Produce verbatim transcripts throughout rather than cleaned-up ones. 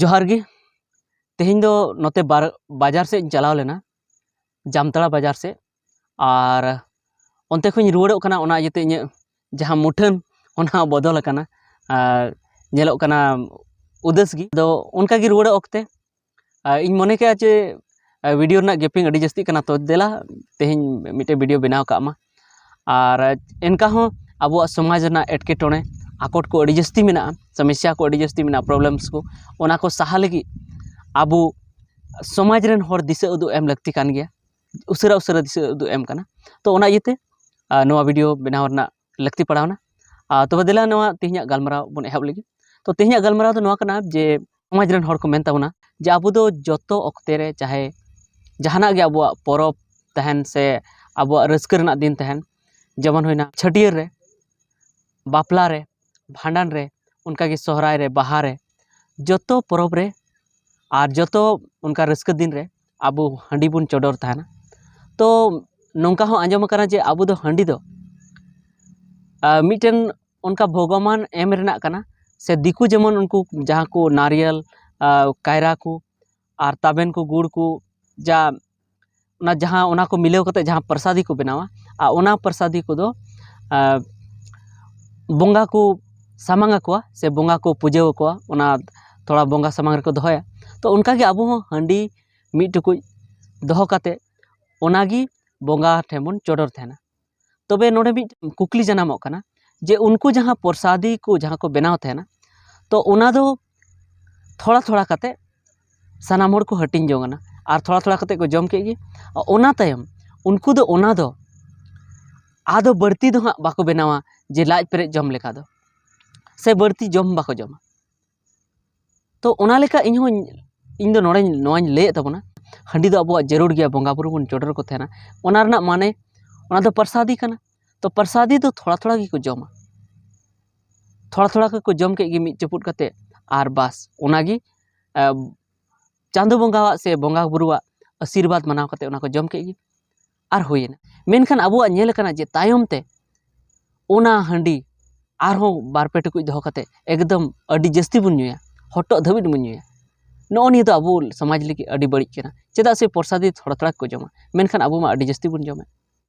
ᱡᱚᱦᱟᱨ ᱜᱮ᱾ ᱛᱮᱦᱮᱧ ᱫᱚ ᱱᱚᱛᱮ ᱵᱟᱨ-, ᱵᱟᱡᱟᱨ ᱥᱮᱫ ᱤᱧ ᱪᱟᱞᱟᱣ ᱞᱮᱱᱟ, ᱡᱟᱢᱛᱟᱲᱟ ᱵᱟᱡᱟᱨ ᱥᱮᱫ᱾ ᱟᱨ ᱚᱱᱛᱮ ᱠᱷᱚᱱᱤᱧ ᱨᱩᱣᱟᱹᱲᱚᱜ ᱠᱟᱱᱟ, ᱚᱱᱟ ᱤᱭᱟᱹᱛᱮ ᱤᱧᱟᱹᱜ ᱡᱟᱦᱟᱸ ᱢᱩᱴᱷᱟᱹᱱ, ᱚᱱᱟ ᱦᱚᱸ ᱵᱚᱫᱚᱞ ᱟᱠᱟᱱᱟ᱾ ᱟᱨ ᱧᱮᱞᱚᱜ ᱠᱟᱱᱟ ᱩᱫᱟᱹᱥ ᱜᱮ᱾ ᱟᱫᱚ ᱚᱱᱠᱟ ᱜᱮ ᱨᱩᱣᱟᱹᱲᱚᱜ ᱚᱠᱛᱮ, ᱟᱨ ᱤᱧ ᱢᱚᱱᱮ ᱠᱮᱜᱼᱟ ᱡᱮ, ᱟᱨ video ᱨᱮᱱᱟᱜ gapping ᱟᱹᱰᱤ ᱡᱟᱹᱥᱛᱤᱜ ᱠᱟᱱᱟ, ᱛᱚ ᱫᱮᱞᱟ ᱛᱮᱦᱮᱧ ᱢᱤᱫᱴᱮᱱ video ᱵᱮᱱᱟᱣ ᱠᱟᱜ ᱢᱟ᱾ ᱟᱨ ᱮᱱᱠᱟ ᱦᱚᱸ ᱟᱵᱚᱣᱟᱜ ᱥᱚᱢᱟᱡᱽ ᱨᱮᱱᱟᱜ ᱮᱴᱠᱮᱴᱚᱬᱮ, ᱟᱠᱚᱴ ᱠᱚ ᱟᱹᱰᱤ ᱡᱟᱹᱥᱛᱤ ᱢᱮᱱᱟᱜᱼᱟ, ᱥᱚᱢᱚᱥᱥᱟ ᱠᱚ ᱟᱹᱰᱤ ᱡᱟᱹᱥᱛᱤ ᱢᱮᱱᱟᱜᱼᱟ, problems ᱠᱚ, ᱚᱱᱟ ᱠᱚ ᱥᱟᱦᱟ ᱞᱟᱹᱜᱤᱫ ᱟᱵᱚ ᱥᱚᱢᱟᱡᱽ ᱨᱮᱱ ᱦᱚᱲ ᱫᱤᱥᱟᱹ ᱩᱫᱩᱜ ᱮᱢ ᱞᱟᱹᱠᱛᱤ ᱠᱟᱱ ᱜᱮᱭᱟ᱾ ᱩᱥᱟᱹᱨᱟ ᱩᱥᱟᱹᱨᱟ ᱫᱤᱥᱟᱹ ᱩᱫᱩᱜ ᱮᱢ ᱠᱟᱱᱟ᱾ ᱛᱚ ᱚᱱᱟ ᱤᱭᱟᱹᱛᱮ, ᱟᱨ ᱱᱚᱣᱟ video ᱵᱮᱱᱟᱣ ᱨᱮᱱᱟᱜ ᱞᱟᱹᱠᱛᱤ ᱯᱟᱲᱟᱣᱱᱟ᱾ ᱟᱨ ᱛᱚᱵᱮ ᱫᱮᱞᱟ ᱱᱚᱣᱟ ᱛᱮᱦᱮᱧᱟᱜ ᱜᱟᱞᱢᱟᱨᱟᱣ ᱵᱚᱱ ᱮᱦᱚᱵ ᱞᱮᱜᱮ᱾ ᱛᱚ ᱛᱮᱦᱮᱧᱟᱜ ᱜᱟᱞᱢᱟᱨᱟᱣ ᱫᱚ ᱱᱚᱣᱟ ᱠᱟᱱᱟ ᱡᱮ ᱥᱚᱢᱟᱡᱽ ᱨᱮᱱ ᱦᱚᱲ ᱠᱚ ᱢᱮᱱ ᱛᱟᱵᱚᱱᱟ ᱡᱮ ᱟᱵᱚ ᱫᱚ ᱡᱚᱛᱚ ᱚᱠᱛᱮ ᱨᱮ, ᱪᱟᱦᱮ ᱡᱟᱦᱟᱱᱟᱜ ᱜᱮ ᱟᱵᱚᱣᱟᱜ ᱯᱚᱨᱚᱵᱽ ᱛᱟᱦᱮᱱ ᱥᱮ ᱟᱵᱚᱣᱟᱜ ᱨᱟᱹᱥᱠᱟᱹ ᱨᱮᱱᱟᱜ ᱫᱤᱱ ᱛᱟᱦᱮᱱ, ᱡᱮᱢᱚᱱ ᱦᱩᱭᱱᱟ ᱪᱷᱟᱹᱴᱭᱟᱹᱨ ᱨᱮ, ᱵᱟᱯᱞᱟ ᱨᱮ, ᱵᱷᱟᱸᱰᱟᱱ ᱨᱮ, ᱚᱱᱠᱟᱜᱮ ᱥᱚᱦᱨᱟᱭ ᱨᱮ, ᱵᱟᱦᱟ ᱨᱮ, ᱡᱚᱛᱚ ᱯᱚᱨᱚᱵᱽ ᱨᱮ ᱟᱨ ᱡᱚᱛᱚ ᱚᱱᱠᱟ ᱨᱟᱹᱥᱠᱟᱹ ᱫᱤᱱ ᱨᱮ ᱟᱵᱚ ᱦᱟᱺᱰᱤ ᱵᱚᱱ ᱪᱚᱰᱚᱨ ᱛᱟᱦᱮᱱᱟ᱾ ᱛᱚ ᱱᱚᱝᱠᱟ ᱦᱚᱸ ᱟᱸᱡᱚᱢ ᱟᱠᱟᱱᱟ ᱡᱮ ᱟᱵᱚ ᱫᱚ ᱦᱟᱺᱰᱤ ᱫᱚ, ᱟᱨ ᱢᱤᱫᱴᱮᱱ ᱚᱱᱠᱟ ᱵᱷᱚᱜᱚᱵᱟᱱ ᱮᱢ ᱨᱮᱱᱟᱜ ᱠᱟᱱᱟ, ᱥᱮ ᱫᱤᱠᱩ ᱡᱮᱢᱚᱱ ᱩᱱᱠᱩ ᱡᱟᱦᱟᱸ ᱠᱚ ᱱᱟᱨᱤᱭᱮᱞ, ᱟᱨ ᱠᱟᱭᱨᱟ ᱠᱚ ᱟᱨ ᱛᱟᱵᱮᱱ ᱠᱚ, ᱜᱩᱲ ᱠᱚ, ᱡᱟ ᱚᱱᱟ ᱡᱟᱦᱟᱸ, ᱚᱱᱟ ᱠᱚ ᱢᱤᱞᱟᱹᱣ ᱠᱟᱛᱮ ᱡᱟᱦᱟᱸ ᱯᱨᱚᱥᱟᱫᱤ ᱠᱚ ᱵᱮᱱᱟᱣᱟ, ᱟᱨ ᱚᱱᱟ ᱯᱨᱚᱥᱟᱫᱤ ᱠᱚᱫᱚ, ᱟᱨ ᱵᱚᱸᱜᱟ ᱠᱚ ᱥᱟᱢᱟᱝ ᱟᱠᱚᱣᱟ ᱥᱮ ᱵᱚᱸᱜᱟ ᱠᱚ ᱯᱩᱡᱟᱹ ᱟᱠᱚᱣᱟ, ᱚᱱᱟ ᱛᱷᱚᱲᱟ ᱵᱚᱸᱜᱟ ᱥᱟᱢᱟᱝ ᱨᱮᱠᱚ ᱫᱚᱦᱚᱭᱟ᱾ ᱛᱚ ᱚᱱᱠᱟᱜᱮ ᱟᱵᱚ ᱦᱚᱸ ᱦᱟᱺᱰᱤ ᱢᱤᱫ ᱴᱩᱠᱩᱡ ᱫᱚᱦᱚ ᱠᱟᱛᱮ ᱚᱱᱟᱜᱮ ᱵᱚᱸᱜᱟ ᱴᱷᱮᱱ ᱵᱚᱱ ᱪᱚᱰᱚᱨ ᱛᱟᱦᱮᱱᱟ᱾ ᱛᱚᱵᱮ ᱱᱚᱰᱮ ᱢᱤᱫ ᱠᱩᱠᱞᱤ ᱡᱟᱱᱟᱢᱚᱜ ᱠᱟᱱᱟ ᱡᱮ ᱩᱱᱠᱩ ᱡᱟᱦᱟᱸ ᱯᱨᱚᱥᱟᱫᱤ ᱠᱚ ᱡᱟᱦᱟᱸ ᱠᱚ ᱵᱮᱱᱟᱣ ᱛᱟᱦᱮᱱᱟ, ᱛᱚ ᱚᱱᱟ ᱫᱚ ᱛᱷᱚᱲᱟ ᱛᱷᱚᱲᱟ ᱠᱟᱛᱮ ᱥᱟᱱᱟᱢ ᱦᱚᱲ ᱠᱚ ᱦᱟᱹᱴᱤᱧ ᱡᱚᱝ ᱠᱟᱱᱟ ᱟᱨ ᱛᱷᱚᱲᱟ ᱛᱷᱚᱲᱟ ᱠᱟᱛᱮ ᱠᱚ ᱡᱚᱢ ᱠᱮᱫ ᱜᱮ᱾ ᱚᱱᱟ ᱛᱟᱭᱚᱢ ᱩᱱᱠᱩ ᱫᱚ ᱚᱱᱟ ᱫᱚ ᱟᱫᱚ ᱵᱟᱹᱲᱛᱤ ᱫᱚ ᱦᱟᱸᱜ ᱵᱟᱠᱚ ᱵᱮᱱᱟᱣᱟ ᱡᱮ ᱞᱟᱡ ᱯᱮᱨᱮᱡ ᱡᱚᱢ ᱞᱮᱠᱟ ᱫᱚ, ᱥᱮ ᱵᱟᱹᱲᱛᱤ ᱡᱚᱢ ᱵᱟᱠᱚ ᱡᱚᱢᱟ᱾ ᱛᱚ ᱚᱱᱟ ᱞᱮᱠᱟ ᱤᱧ ᱦᱚᱸᱧ, ᱤᱧ ᱫᱚ ᱱᱚᱰᱮᱧ, ᱱᱚᱣᱟᱧ ᱞᱟᱹᱭᱮᱫ ᱛᱟᱵᱚᱱᱟ, ᱦᱟᱺᱰᱤ ᱫᱚ ᱟᱵᱚᱣᱟᱜ ᱡᱟᱹᱨᱩᱲ ᱜᱮᱭᱟ, ᱵᱚᱸᱜᱟ ᱵᱩᱨᱩ ᱵᱚᱱ ᱪᱚᱰᱚᱨ ᱠᱚ ᱛᱟᱦᱮᱱᱟ᱾ ᱚᱱᱟ ᱨᱮᱱᱟᱜ ᱢᱟᱱᱮ, ᱚᱱᱟ ᱫᱚ ᱯᱨᱚᱥᱟᱫᱤ ᱠᱟᱱᱟ᱾ ᱛᱚ ᱯᱨᱚᱥᱟᱫᱤ ᱫᱚ ᱛᱷᱚᱲᱟ ᱛᱷᱚᱲᱟ ᱜᱮᱠᱚ ᱡᱚᱢᱟ, ᱛᱷᱚᱲᱟ ᱛᱷᱚᱲᱟ ᱜᱮᱠᱚ ᱡᱚᱢ ᱠᱮᱫ ᱜᱮ ᱢᱤᱫ ᱪᱩᱯᱩᱫ ᱠᱟᱛᱮ, ᱟᱨ ᱵᱟᱥ ᱚᱱᱟᱜᱮ, ᱟᱸ, ᱪᱟᱸᱫᱚ ᱵᱚᱸᱜᱟᱣᱟᱜ ᱥᱮ ᱵᱚᱸᱜᱟ ᱵᱩᱨᱩᱣᱟᱜ ᱟᱥᱤᱨᱵᱟᱫᱽ ᱢᱟᱱᱟᱣ ᱠᱟᱛᱮ ᱚᱱᱟ ᱠᱚ ᱡᱚᱢ ᱠᱮᱫ ᱜᱮ ᱟᱨ ᱦᱩᱭᱮᱱᱟ᱾ ᱢᱮᱱᱠᱷᱟᱱ ᱟᱵᱚᱣᱟᱜ ᱧᱮᱞ ᱟᱠᱟᱱᱟ ᱡᱮ ᱛᱟᱭᱚᱢ ᱛᱮ ᱚᱱᱟ ᱦᱟᱺᱰᱤ ᱟᱨᱦᱚᱸ ᱵᱟᱨ ᱯᱮ ᱴᱩᱠᱩᱡ ᱫᱚᱦᱚ ᱠᱟᱛᱮ ᱮᱠᱫᱚᱢ ᱟᱹᱰᱤ ᱡᱟᱹᱥᱛᱤ ᱵᱚᱱ ᱧᱩᱭᱟ᱾ ᱦᱚᱴᱚᱜ ᱫᱷᱟᱹᱵᱤᱡ ᱵᱚᱱ ᱧᱩᱭᱟ᱾ ᱱᱚᱜᱼᱚ ᱱᱤᱭᱟᱹ ᱫᱚ ᱟᱵᱚ ᱥᱚᱢᱟᱡᱽ ᱞᱟᱹᱜᱤᱫ ᱟᱹᱰᱤ ᱵᱟᱹᱲᱤᱡ ᱠᱟᱱᱟ᱾ ᱪᱮᱫᱟᱜ ᱥᱮ ᱯᱨᱚᱥᱟᱫᱤ ᱛᱷᱚᱲᱟ ᱛᱷᱚᱲᱟ ᱠᱚ ᱡᱚᱢᱟ, ᱢᱮᱱᱠᱷᱟᱱ ᱟᱵᱚ ᱢᱟ ᱟᱹᱰᱤ ᱡᱟᱹᱥᱛᱤ ᱵᱚᱱ ᱡᱚᱢᱮᱫ᱾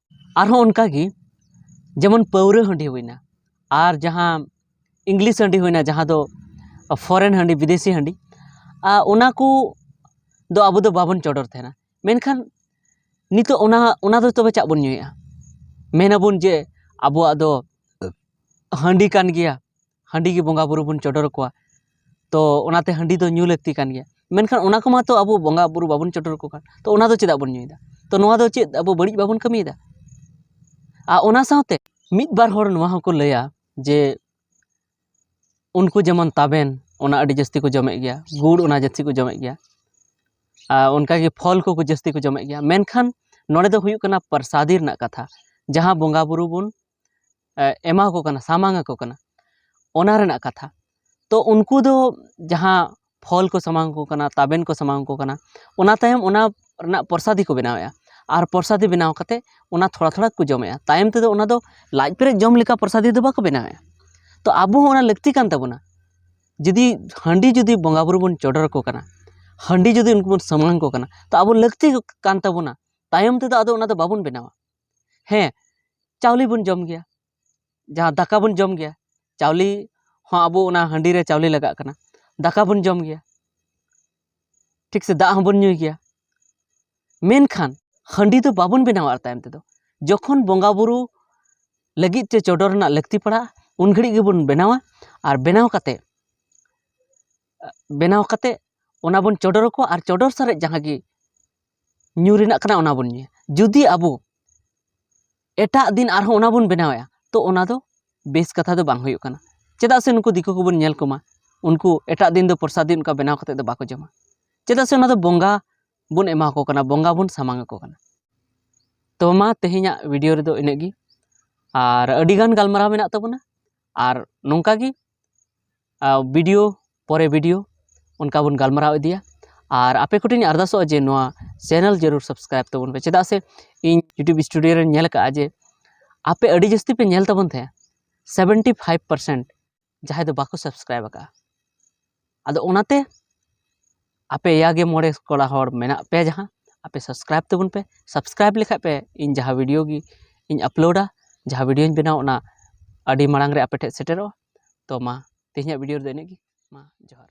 ᱟᱨᱦᱚᱸ ᱚᱱᱠᱟᱜᱮ ᱡᱮᱢᱚᱱ ᱯᱟᱹᱣᱨᱟᱹ ᱦᱟᱺᱰᱤ ᱦᱩᱭᱱᱟ, ᱟᱨ ᱡᱟᱦᱟᱸ ᱤᱝᱞᱤᱥ ᱦᱟᱺᱰᱤ ᱦᱩᱭᱱᱟ, ᱡᱟᱦᱟᱸ ᱫᱚ ᱯᱷᱚᱨᱮᱱ ᱦᱟᱺᱰᱤ, ᱵᱤᱫᱮᱥᱤ ᱦᱟᱺᱰᱤ, ᱟᱨ ᱚᱱᱟ ᱠᱚ ᱫᱚ ᱟᱵᱚ ᱫᱚ ᱵᱟᱵᱚᱱ ᱪᱚᱰᱚᱨ ᱛᱟᱦᱮᱱᱟ᱾ ᱢᱮᱱᱠᱷᱟᱱ ᱱᱤᱛᱚᱜ ᱚᱱᱟ, ᱚᱱᱟ ᱫᱚ ᱛᱚᱵᱮ ᱪᱟᱜ ᱵᱚᱱ ᱧᱩᱭᱮᱫᱼᱟ? ᱢᱮᱱᱟᱵᱚᱱ ᱡᱮ ᱟᱵᱚᱣᱟᱜ ᱫᱚ ᱦᱟᱺᱰᱤ ᱠᱟᱱ ᱜᱮᱭᱟ, ᱦᱟᱺᱰᱤ ᱜᱮ ᱵᱚᱸᱜᱟ ᱵᱩᱨᱩ ᱵᱚᱱ ᱪᱚᱰᱚᱨ ᱟᱠᱚᱣᱟ, ᱛᱚ ᱚᱱᱟᱛᱮ ᱦᱟᱺᱰᱤ ᱫᱚ ᱧᱩ ᱞᱟᱹᱠᱛᱤ ᱠᱟᱱ ᱜᱮᱭᱟ᱾ ᱢᱮᱱᱠᱷᱟᱱ ᱚᱱᱟ ᱠᱚᱢᱟ ᱛᱚ ᱟᱵᱚ ᱵᱚᱸᱜᱟ ᱵᱩᱨᱩ ᱵᱟᱵᱚᱱ ᱪᱚᱰᱚᱨ ᱟᱠᱚ ᱠᱟᱱ, ᱛᱚ ᱚᱱᱟ ᱫᱚ ᱪᱮᱫᱟᱜ ᱵᱚᱱ ᱧᱩᱭᱮᱫᱟ? ᱛᱚ ᱱᱚᱣᱟ ᱫᱚ ᱪᱮᱫ ᱟᱵᱚ ᱵᱟᱹᱲᱤᱡ ᱵᱟᱵᱚᱱ ᱠᱟᱹᱢᱤᱭᱮᱫᱟ? ᱟᱨ ᱚᱱᱟ ᱥᱟᱶᱛᱮ ᱢᱤᱫ ᱵᱟᱨ ᱦᱚᱲ ᱱᱚᱣᱟ ᱦᱚᱸᱠᱚ ᱞᱟᱹᱭᱟ ᱡᱮ ᱩᱱᱠᱩ ᱡᱮᱢᱚᱱ ᱛᱟᱵᱮᱱ ᱚᱱᱟ ᱟᱹᱰᱤ ᱡᱟᱹᱥᱛᱤ ᱠᱚ ᱡᱚᱢᱮᱫ ᱜᱮᱭᱟ, ᱜᱩᱲ ᱚᱱᱟ ᱡᱟᱹᱥᱛᱤ ᱠᱚ ᱡᱚᱢᱮᱫ ᱜᱮᱭᱟ, ᱟᱨ ᱚᱱᱠᱟᱜᱮ ᱯᱷᱚᱞ ᱠᱚᱠᱚ ᱡᱟᱹᱥᱛᱤ ᱠᱚ ᱡᱚᱢᱮᱫ ᱜᱮᱭᱟ᱾ ᱢᱮᱱᱠᱷᱟᱱ ᱱᱚᱰᱮ ᱫᱚ ᱦᱩᱭᱩᱜ ᱠᱟᱱᱟ ᱯᱨᱚᱥᱟᱫᱤ ᱨᱮᱱᱟᱜ ᱠᱟᱛᱷᱟ, ᱡᱟᱦᱟᱸ ᱵᱚᱸᱜᱟ ᱵᱩᱨᱩ ᱵᱚᱱ ᱮ, ᱮᱢᱟ ᱠᱚ ᱠᱟᱱᱟ, ᱥᱟᱢᱟᱝ ᱟᱠᱚ ᱠᱟᱱᱟ, ᱚᱱᱟ ᱨᱮᱱᱟᱜ ᱠᱟᱛᱷᱟ᱾ ᱛᱚ ᱩᱱᱠᱩ ᱫᱚ ᱡᱟᱦᱟᱸ ᱯᱷᱚᱞ ᱠᱚ ᱥᱟᱢᱟᱝ ᱟᱠᱚ ᱠᱟᱱᱟ, ᱛᱟᱵᱮᱱ ᱠᱚ ᱥᱟᱢᱟᱝ ᱟᱠᱚ ᱠᱟᱱᱟ, ᱚᱱᱟ ᱛᱟᱭᱚᱢ ᱚᱱᱟ ᱨᱮᱱᱟᱜ ᱯᱨᱚᱥᱟᱫᱤ ᱠᱚ ᱵᱮᱱᱟᱣᱮᱫᱼᱟ᱾ ᱟᱨ ᱯᱨᱚᱥᱟᱫᱤ ᱵᱮᱱᱟᱣ ᱠᱟᱛᱮ ᱚᱱᱟ ᱛᱷᱚᱲᱟ ᱛᱷᱚᱲᱟ ᱠᱚ ᱡᱚᱢᱮᱫᱼᱟ᱾ ᱛᱟᱭᱚᱢ ᱛᱮᱫᱚ ᱚᱱᱟ ᱫᱚ ᱞᱟᱡ ᱯᱮᱨᱮᱡ ᱡᱚᱢ ᱞᱮᱠᱟ ᱯᱨᱚᱥᱟᱫᱤ ᱫᱚ ᱵᱟᱠᱚ ᱵᱮᱱᱟᱣᱮᱫᱼᱟ᱾ ᱛᱚ ᱟᱵᱚ ᱦᱚᱸ ᱚᱱᱟ ᱞᱟᱹᱠᱛᱤ ᱠᱟᱱ ᱛᱟᱵᱚᱱᱟ᱾ ᱡᱩᱫᱤ ᱦᱟᱺᱰᱤ ᱡᱩᱫᱤ ᱵᱚᱸᱜᱟ ᱵᱩᱨᱩ ᱵᱚᱱ ᱪᱚᱰᱚᱨ ᱟᱠᱚ ᱠᱟᱱᱟ, ᱦᱟᱺᱰᱤ ᱡᱩᱫᱤ ᱩᱱᱠᱩ ᱵᱚᱱ ᱥᱟᱢᱟᱝ ᱟᱠᱚ ᱠᱟᱱᱟ, ᱛᱚ ᱟᱵᱚ ᱞᱟᱹᱠᱛᱤ ᱠᱟᱱ ᱛᱟᱵᱚᱱᱟ᱾ ᱛᱟᱭᱚᱢ ᱛᱮᱫᱚ ᱟᱫᱚ ᱚᱱᱟ ᱫᱚ ᱵᱟᱵᱚᱱ ᱵᱮᱱᱟᱣᱟ᱾ ᱦᱮᱸ, ᱪᱟᱣᱞᱮ ᱵᱚᱱ ᱡᱚᱢ ᱜᱮᱭᱟ, ᱡᱟᱦᱟᱸ ᱫᱟᱠᱟ ᱵᱚᱱ ᱡᱚᱢ ᱜᱮᱭᱟ, ᱪᱟᱣᱞᱮ ᱦᱚᱸ ᱟᱵᱚ ᱚᱱᱟ ᱦᱟᱺᱰᱤ ᱨᱮ ᱪᱟᱣᱞᱮ ᱞᱟᱜᱟᱜ ᱠᱟᱱᱟ, ᱫᱟᱠᱟ ᱵᱚᱱ ᱡᱚᱢ ᱜᱮᱭᱟ, ᱴᱷᱤᱠ ᱥᱮ, ᱫᱟᱜ ᱦᱚᱸᱵᱚᱱ ᱧᱩᱭ ᱜᱮᱭᱟ᱾ ᱢᱮᱱᱠᱷᱟᱱ ᱦᱟᱺᱰᱤ ᱫᱚ ᱵᱟᱵᱚᱱ ᱵᱮᱱᱟᱣᱟ᱾ ᱟᱨ ᱛᱟᱭᱚᱢ ᱛᱮᱫᱚ ᱡᱚᱠᱷᱚᱱ ᱵᱚᱸᱜᱟ ᱵᱩᱨᱩ ᱞᱟᱹᱜᱤᱫ ᱛᱮ ᱪᱚᱰᱚᱨ ᱨᱮᱱᱟᱜ ᱞᱟᱹᱠᱛᱤ ᱯᱟᱲᱟᱜᱼᱟ, ᱩᱱ ᱜᱷᱟᱹᱲᱤᱡ ᱜᱮᱵᱚᱱ ᱵᱮᱱᱟᱣᱟ᱾ ᱟᱨ ᱵᱮᱱᱟᱣ ᱠᱟᱛᱮ, ᱵᱮᱱᱟᱣ ᱠᱟᱛᱮ ᱚᱱᱟ ᱵᱚᱱ ᱪᱚᱰᱚᱨ ᱟᱠᱚᱣᱟ᱾ ᱟᱨ ᱪᱚᱰᱚᱨ ᱥᱟᱨᱮᱡ ᱡᱟᱦᱟᱸ ᱜᱮ ᱧᱩ ᱨᱮᱱᱟᱜ ᱠᱟᱱᱟ, ᱚᱱᱟ ᱵᱚᱱ ᱧᱩᱭᱟ᱾ ᱡᱩᱫᱤ ᱟᱵᱚ ᱮᱴᱟᱜ ᱫᱤᱱ ᱟᱨᱦᱚᱸ ᱚᱱᱟ ᱵᱚᱱ ᱵᱮᱱᱟᱣᱮᱫᱼᱟ, ᱛᱚ ᱚᱱᱟ ᱫᱚ ᱵᱮᱥ ᱠᱟᱛᱷᱟ ᱫᱚ ᱵᱟᱝ ᱦᱩᱭᱩᱜ ᱠᱟᱱᱟ᱾ ᱪᱮᱫᱟᱜ ᱥᱮ ᱱᱩᱠᱩ ᱫᱤᱠᱩ ᱠᱚᱵᱚᱱ ᱧᱮᱞ ᱠᱚᱢᱟ, ᱩᱱᱠᱩ ᱮᱴᱟᱜ ᱫᱤᱱ ᱫᱚ ᱯᱨᱚᱥᱟᱫᱤ ᱚᱱᱠᱟ ᱵᱮᱱᱟᱣ ᱠᱟᱛᱮ ᱫᱚ ᱵᱟᱠᱚ ᱡᱚᱢᱟ᱾ ᱪᱮᱫᱟᱜ ᱥᱮ ᱚᱱᱟ ᱫᱚ ᱵᱚᱸᱜᱟ ᱵᱚᱱ ᱮᱢᱟ ᱠᱚ ᱠᱟᱱᱟ, ᱵᱚᱸᱜᱟ ᱵᱚᱱ ᱥᱟᱢᱟᱝ ᱟᱠᱚ ᱠᱟᱱᱟ᱾ ᱛᱚ ᱢᱟ ᱛᱮᱦᱮᱧᱟᱜ ᱵᱷᱤᱰᱤᱭᱳ ᱨᱮᱫᱚ ᱤᱱᱟᱹᱜ ᱜᱮ, ᱟᱨ ᱟᱹᱰᱤᱜᱟᱱ ᱜᱟᱞᱢᱟᱨᱟᱣ ᱢᱮᱱᱟᱜ ᱛᱟᱵᱚᱱᱟ, ᱟᱨ ᱱᱚᱝᱠᱟ ᱜᱮ ᱵᱷᱤᱰᱤᱭᱳ ᱯᱚᱨᱮ ᱵᱷᱤᱰᱤᱭᱳ ᱚᱱᱠᱟ ᱵᱚᱱ ᱜᱟᱞᱢᱟᱨᱟᱣ ᱤᱫᱤᱭᱟ᱾ ᱟᱨ ᱟᱯᱮ ᱠᱚᱴᱷᱮᱱ ᱤᱧ ᱟᱨᱫᱟᱥᱚᱜᱼᱟ ᱡᱮ ᱱᱚᱣᱟ ᱪᱮᱱᱮᱞ ᱡᱟᱹᱨᱩᱲ ᱥᱟᱵᱥᱠᱨᱟᱭᱤᱵ ᱛᱟᱵᱚᱱ ᱯᱮ, ᱪᱮᱫᱟᱜ ᱥᱮ ᱤᱧ YouTube ᱥᱴᱩᱰᱤᱭᱳ ᱨᱮᱧ ᱧᱮᱞ ᱟᱠᱟᱫᱼᱟ ᱡᱮ ᱟᱯᱮ ᱟᱹᱰᱤ ᱡᱟᱹᱥᱛᱤ ᱯᱮ ᱧᱮᱞ ᱛᱟᱵᱚᱱ ᱛᱟᱦᱮᱸᱫ, ᱥᱮᱵᱷᱮᱱᱴᱤ ᱯᱷᱟᱭᱤᱵᱷ ᱯᱟᱨᱥᱮᱱᱴ ᱡᱟᱦᱟᱸᱭ ᱫᱚ ᱵᱟᱠᱚ ᱥᱟᱵᱥᱠᱨᱟᱭᱤᱵ ᱟᱠᱟᱫᱼᱟ᱾ ᱟᱫᱚ ᱚᱱᱟᱛᱮ ᱟᱯᱮ ᱭᱟ ᱜᱮ ᱢᱚᱬᱮ ᱠᱚᱲᱟ ᱦᱚᱲ ᱢᱮᱱᱟᱜ ᱯᱮᱭᱟ ᱡᱟᱦᱟᱸ, ᱟᱯᱮ subscribe ᱛᱟᱵᱚᱱ ᱯᱮ᱾ Subscribe ᱞᱮᱠᱷᱟᱡ ᱯᱮ ᱤᱧ ᱡᱟᱦᱟᱸ video ᱜᱮ ᱤᱧ uploadᱟ, ᱡᱟᱦᱟᱸ videoᱧ ᱵᱮᱱᱟᱣ, ᱚᱱᱟ ᱟᱹᱰᱤ ᱢᱟᱲᱟᱝ ᱨᱮ ᱟᱯᱮ ᱴᱷᱮᱱ ᱥᱮᱴᱮᱨᱚᱜᱼᱟ᱾ ᱛᱚ ᱢᱟ, ᱛᱮᱦᱮᱧᱟᱜ video ᱨᱮᱫᱚ ᱤᱱᱟᱹᱜ ᱜᱮ᱾ ᱢᱟ ᱡᱚᱦᱟᱨ᱾